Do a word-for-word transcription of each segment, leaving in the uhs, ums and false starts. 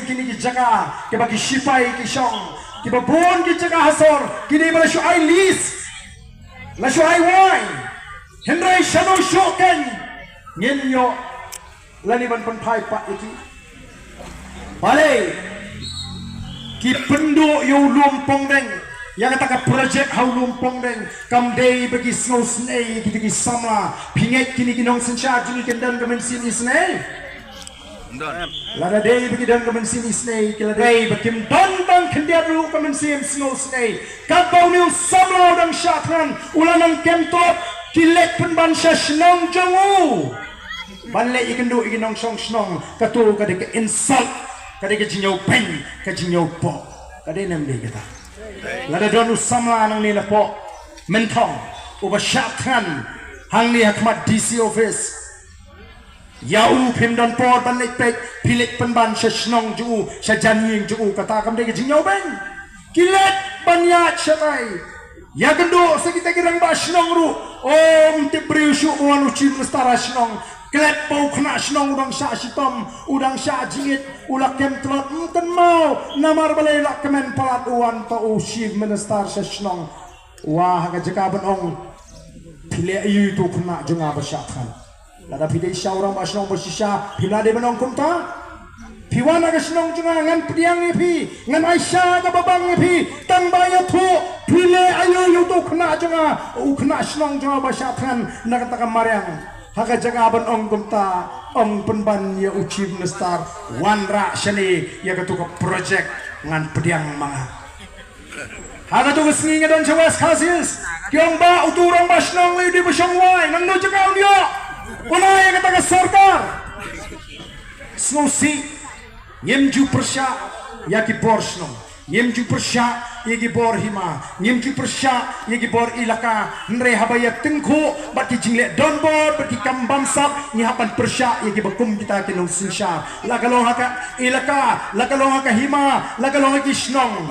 Kine ki jaka kiba ki shipai ki shong, kiba bun ki jaka ha sor, kine ba la shu ai lease, la shu ai wai. Hynrei shano shuh kein ngin ïoh lane ban pynphai pat ïa ki. Balei ki pynduh ïa u lum pongdeng, ïa kata ka project ha u lum pongdeng? Kam dei ba ki sngewsynei ïa kita ki samla? Phi ngeit kine ki nongsynshar jong ngi kin don ka mynsiem isynei? Lada dei ba ki don ka mynsiem isynei, ki la dei ba kim don tang khyndiat ruh ka mynsiem sngewsynei. Katba une u samla u dang shah thngan, u la nang kem tlot, ki leit pynban sha shnong jong u ban leit ïakynduh ïa ki nongshong shnong. Kato ka dei ka insult, ka dei ka jingïawbeiñ, ka jingïawpoh. Ka dei ne ym dei kata? Lada don u samla nangne napoh Mynthong uba shah thngan hangne ha khmat D C office, ïa u phim don por ban leit peit, phi leit pynban sha shnong jong u, sha jan ïing jong u, kata kam dei ka jingïawbeiñ? Ki leit ban ïaid shatai, ïakynduh sa kita ki rangbah shnong ruh. Ym tip briew shuh ba wan u Chief Minister ha shnong. Klet ba u khynnah shnong u dang shah shitom, u dang shah jingit, u la kem tlot, ym kynmaw. Namar balei la kmen palat u wan uta u Chief Minister sha shnong? Wa ha ka jaka ban ong, phi leh aïu ïa uto u khynnah jong nga ba shah thngan? Lada phi dei sha u rangbah shnong ba shisha, phim lah dei ban ong kumta? Phi wan ha ka shnong jong nga, ngan pdiang ïa phi, ngan ai sha kaba bang ïa phi, tang ba ïathuh, phi leh aïu ïa uto u khynnah jong nga, u khynnah shnong jong nga ba shah thngan na kata ka mariang? Ha ka jaka ban ong kumta, ong pynban ïa u Chief Minister, wanrah shane ïa kato ka project, ngan pdiang ma nga. Ha kato ka sngi nga don sha West Khasi Hills, ki ong ba uto u rangbah shnong lei u dei ba shong wai, nangno jaka un ïoh? Un ai ïa kata ka sorkar. Sngewsih, ngim ju pyrshah ïa ki bor shnong, ngim ju pyrshah ïa ki bor hima, ngim ju pyrshah ïa ki bor elaka. Hynrei haba ïa tyngkhuh bad ki jingleh donbor bad ki kam bamsap, ngi hap ban pyrshah ïa kiba kum kita ki nongsynshar, la ka long ha ka elaka, la ka long ha ka hima, la ka long ha ki shnong.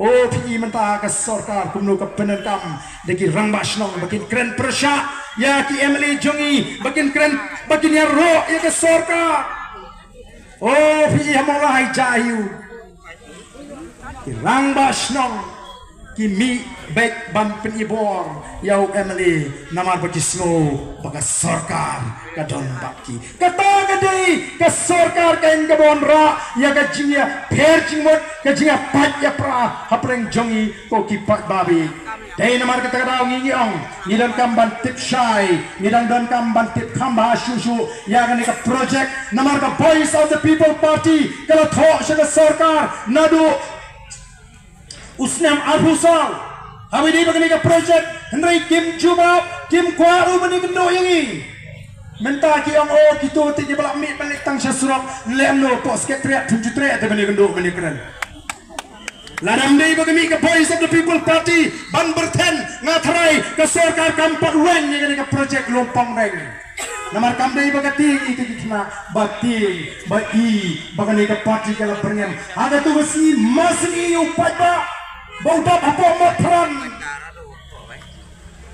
O phi i mynta ka sorkar kumno ka pyndonkam da ki rangbah shnong ba kin kren pyrshah ïa ki M L A jong ngi, ba kin kren, ba kin ïaroh ïa ka sorkar. O phi i ha Mawlai jia ïa u, ki rangbah shnong ki mih beit ban pyni bor ïa u M L A namar ba ki sngew ba ka sorkar ka don bad ki. Kata ka dei ka sorkar ka, ïa kaba wanrah ïa ka jingïapher jingmut, ka jingïapait ïapra hapdeng jong ngi ko ki paidbah. Dei namar kata ka daw ngi, ngi ong, ngi donkam ban tip shai, ngi dang donkam ban tip kham bha shuh shuh ïa kane ka project. Namar ka Voice of the People Party ka la thoh sha ka sorkar naduh u snem arphew saw, haba ïadei bad kane ka project, hynrei kim jubab, kim kwah ruh ban ïakynduh ïa ngi. Mynta ki ong, o, kito te kiba la mih ban leit tang sha surok, lem no hapoh Secretariat, phim ju treh te ban ïakynduh ban ïakren. Lada ym dei ba ka mih ka Voice of the People Party ban byrthen, nga tharai ka sorkar kam pat weng ïa kane ka project Lumpong Deng. Namar kam dei ba ka tieng ïa ki khynnah, ba tieng ba i ba kane ka party ka la byrngem. Ha kato ka sngi ma sngi ïa u paidbah ba u dap hapoh Motphran.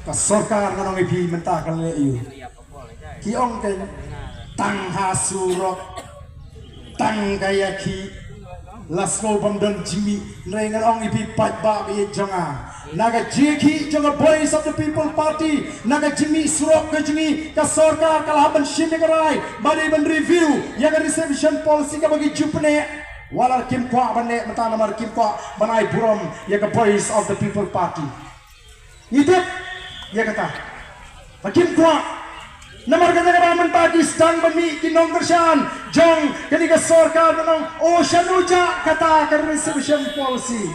Ka sorkar ngan ong ïa phi mynta ka leh ïa u. Ki ong kein, tang ha surok, tang ka ïakhih, la sngewbha ban don jingmih. Hynrei ngan ong ïa phi paidbah ba ïeit jong nga, na ka jingïakhih jong ka Voice of the People Party, na ka jingmih surok ka jong ngi, ka sorkar ka la hap ban shim ïa ka rai ba dei ban review ïa ka reservation policy kaba ki ju pyneh. Wat la kim kwah ban leh mynta namar kim kwah ban ai burom ïa ka Voice of the People Party. Ngi tip ïa kata. Ba kim kwah. Namar kata ka daw mynta ki sdang ban mih ki nongkyrshan jong kane ka sorkar ban ong, o, shano jah kata ka reservation policy.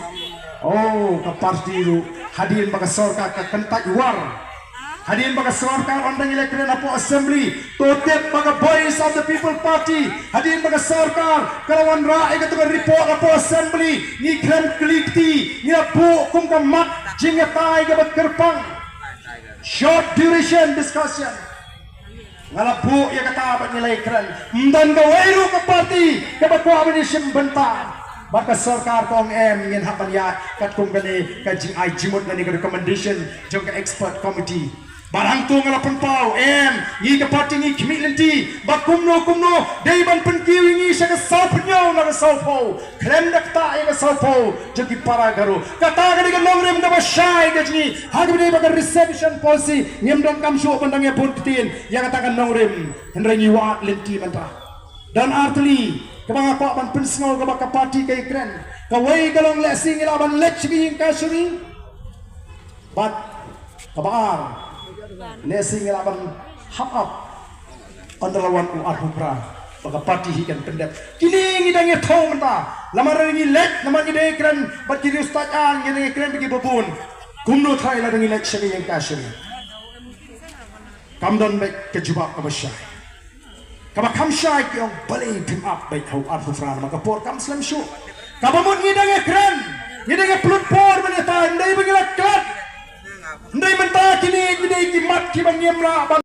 O, ka party ruh hadien ba ka sorkar ka kyntait war, hadien ba ka sorkar ong dang ïaleh kren hapoh Assembly, to tip ba ka Voice of the People Party, hadien ba ka sorkar ka la wanrah ïa kato ka report hapoh Assembly, ngi khlem kylli kti, ngi la buh kum ka mat jingïatai kaba kyrpang. Short duration discussion. Nga la buh ïa kata bad ngi la ïakren. Ym don kawei ruh ka party kaba kwah ban ïashim bynta. Bad ka sorkar ka ong em, ngin hap ban ïaid katkum kane ka jingai jingmut lane ka recommendation jong ka expert committee. Bad hangto nga la pynpaw, em, ngi ka party ngi khmih lynti ba kumno kumno dei ban pynkiew ïa ngi sha ka saw phew na ka saw phew, khlem da ktah ïa ka saw phew jong ki para Garo. Kata ka dei ka nongrim kaba shai ka jong ngi. Ha kaba dei ba ka reservation policy ngim donkam shuh ban dang ïa bun ktien ïa kata ka nongrim. Hynrei ngi wad lynti mynta. Don ar tylli kaba nga kwah ban pynsngew kaba ka party ka ïakren. Kawei ka long lehse ngi lah ban leit sha ka ïing kashari. Bad kaba ar, lehse ngi lah ban hap ap ynda la wan u arphew phra ba ka party hi kan pyndep. Kine ngi dang ïathuh mynta. Namar ngi leit, namar ngi dei kren bad ki riewstad, ngi dang ïakren bad ki babun. Kumno tharai lada ngi leit sha ka ïing kashari? Kam don beit ka jubab kaba shai. Kaba kham shai ki ong balei phim ap beit ha u arphew phra namar ka por kam slem shuh. Kaba mut ngi dang ïakren, ngi dang ïapynlut por ban ïatai, ym dei ba ngi la klet. Ym dei mynta kine ki dei ki mat kiba ngim lah ban